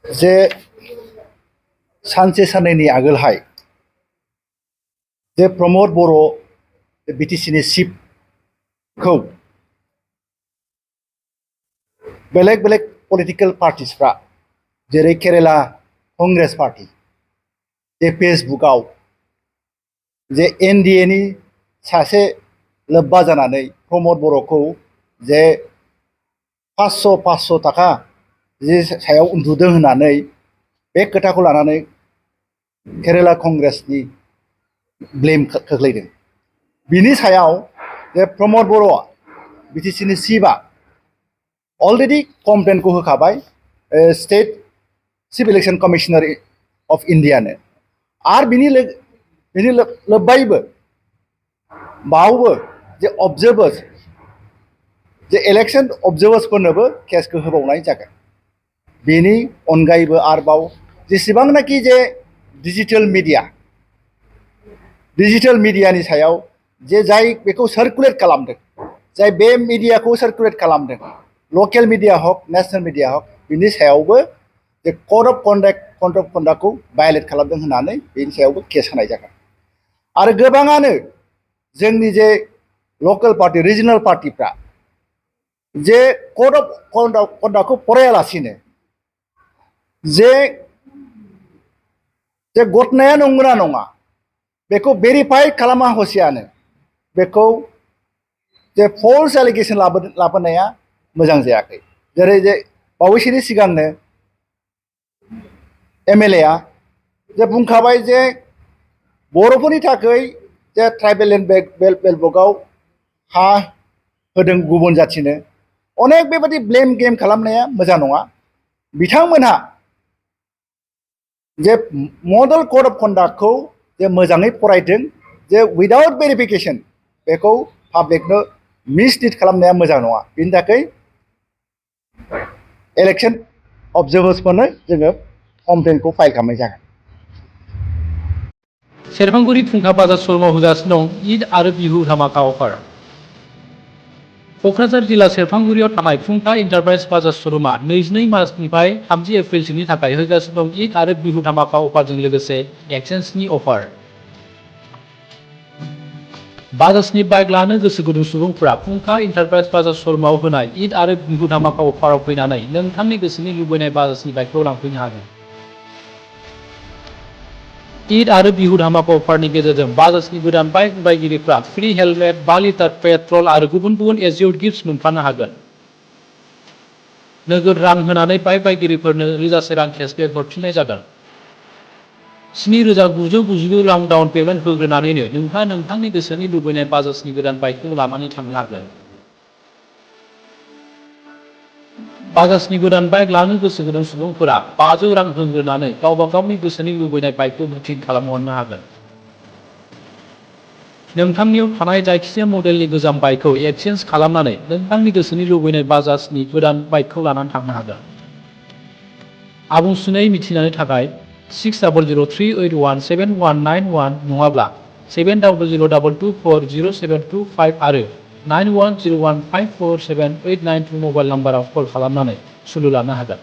जे सानसे साननैनि आगोलहाय जे प्रमद बर' बिटिसिनि चिफखौ बेलेग बेलेग पलिटिकल पार्टिसफ्रा जेरै केरेला कंग्रेस पार्टी जे फेसबुकआव जे एनडिए नि सासे लोब्बा जानानै प्रमद बर'खौ जे 500 थाखा जे सायाव उन्दुदों होननानै बे खोथाखौ लानानै केरेला कंग्रेसनि ब्लेम खोख्लैदों। बिनि सायाव जे प्रमद बर'आ बिटिसिनि चिफआ अलरेडि कमप्लेनखौ होखाबाय state chief election commissioner of इन्डियानो आरो बिनि लोब्बायैबो बावबो जे अबजार्भार्स जे इलेक्शन अबजार्भार्सफोरनोबो केसखौ होबावनाय जागोन। बेनि अनगायैबो आरोबाव जेसेबांनाखि जे डिजिटेल मिडियानि सायाव जे जाय बेखौ सार्कुलेट खालामदों, जाय बे मिडियाखौ सार्कुलेट खालामदों, लकेल मिडिया हक नेशनेल मिडिया हक, बिनि सायावबो जे कड अफ कन्डाक्टखौ भायलेट खालामदों होननानै बेनि सायावबो केस होनाय जागोन। आरो गोबाङानो जोंनि जे लकेल पार्टी रिजनेल पार्टीफ्रा जे कड अफ कन्डाक्टखौ फरायालासिनो जे घटनाया नंगौना नङा बेखौ भेरिफाइ खालामा हसियानो बेखौ जे फल्स एलिगेशन लाबोनाया मोजां जायाखै। जेरै जे बावैसोनि सिगांनो एमएलए आ जे बुंखाबाय जे बर'फोरनि थाखाय जे ट्राइबेल लेन्ड बेल्टआव हा होदों गुबुन जाथिनो, अनेक बेबादि ब्लेम गेम खालामनाया मोजां नङा। बिथांमोनहा जे मडेल कड अफ कन्डाक्टखौ जे मोजाङै फरायदों, जे उइदाउट भेरिफिकेशन बेखौ पाब्लिकनो मिसलिड खालामनाया मोजां नङा। बिनि थाखाय इलेक्शन अबजार्भार्सफोरनो जोङो कमप्लेनखौ फाइल खालामनाय जागोन। सेरफांगुरि फुंखा बाजार श'रुमाव होगासिनो दं ईद आरो बिहु धामाका अफार। क'क्राझार जिल्ला सेरफांगुरियाव थानाय फुंखा इन्टारप्राइज बाजार श'रुमा 22 मार्चनिफ्राय 30 एप्रिलसिमनि थाखाय होगासिनो दं ईद आरो बिहु धामाका अफारजों लोगोसे एक्सचेन्जनि अफार। बाजाजनि बाइक लानो गोसो गुदुं सुबुंफोरा फुंखा इन्टारप्राइज बाजार श'रुमाव होनाय ईद आरो बिहु धामाका अफाराव फैनानै नोंथांनि गोसोनि लुबैनाय बाजाजनि बाइकखौ लांफैनो हागोन। ईद आरो बिहु धामाका अफारनि गेजेरजों बाजाजनि गोदान बाइक बायगिरिफ्रा फ्रि हेलमेट, 5 लिटार पेट्रल आरो गुबुन गुबुन एसइउड गिफ्ट्स मोनफानो हागोन। नोगोद रां होनानै बाइक बायगिरिफोरनो रोजासे रां केसबेक हरफिननाय जागोन। 7,999 रां डाउन पेमेन्ट होग्रोनानैनो नोंथाङा नोंथांनि गोसोनि लुबैनाय बाजाजनि गोदान बाइकखौ लानानै थांनो हागोन। बाजाजनि गोदान बाइक लानो गोसो गुदुं सुबुंफोरा 500 रां होग्रोनानै गावबा गावनि गोसोनि लुबैनाय बाइकखौ बुकिं खालामहरनो हागोन। नोंथांनियाव थानाय जायखिजाया मडेलनि गोजाम बाइकखौ एक्सचेन्ज खालामनानै नोंथांनि गोसोनि लुबैनाय बाजाजनि गोदान बाइकखौ लानानै थांनो हागोन। आबुंसिनै मिथिनायनि थाखाय 6003817191 नङाब्ला 7002240725 आरो 9101547892 मबाइल नाम्बाराव कल खालामनानै सुलु लानो हागोन।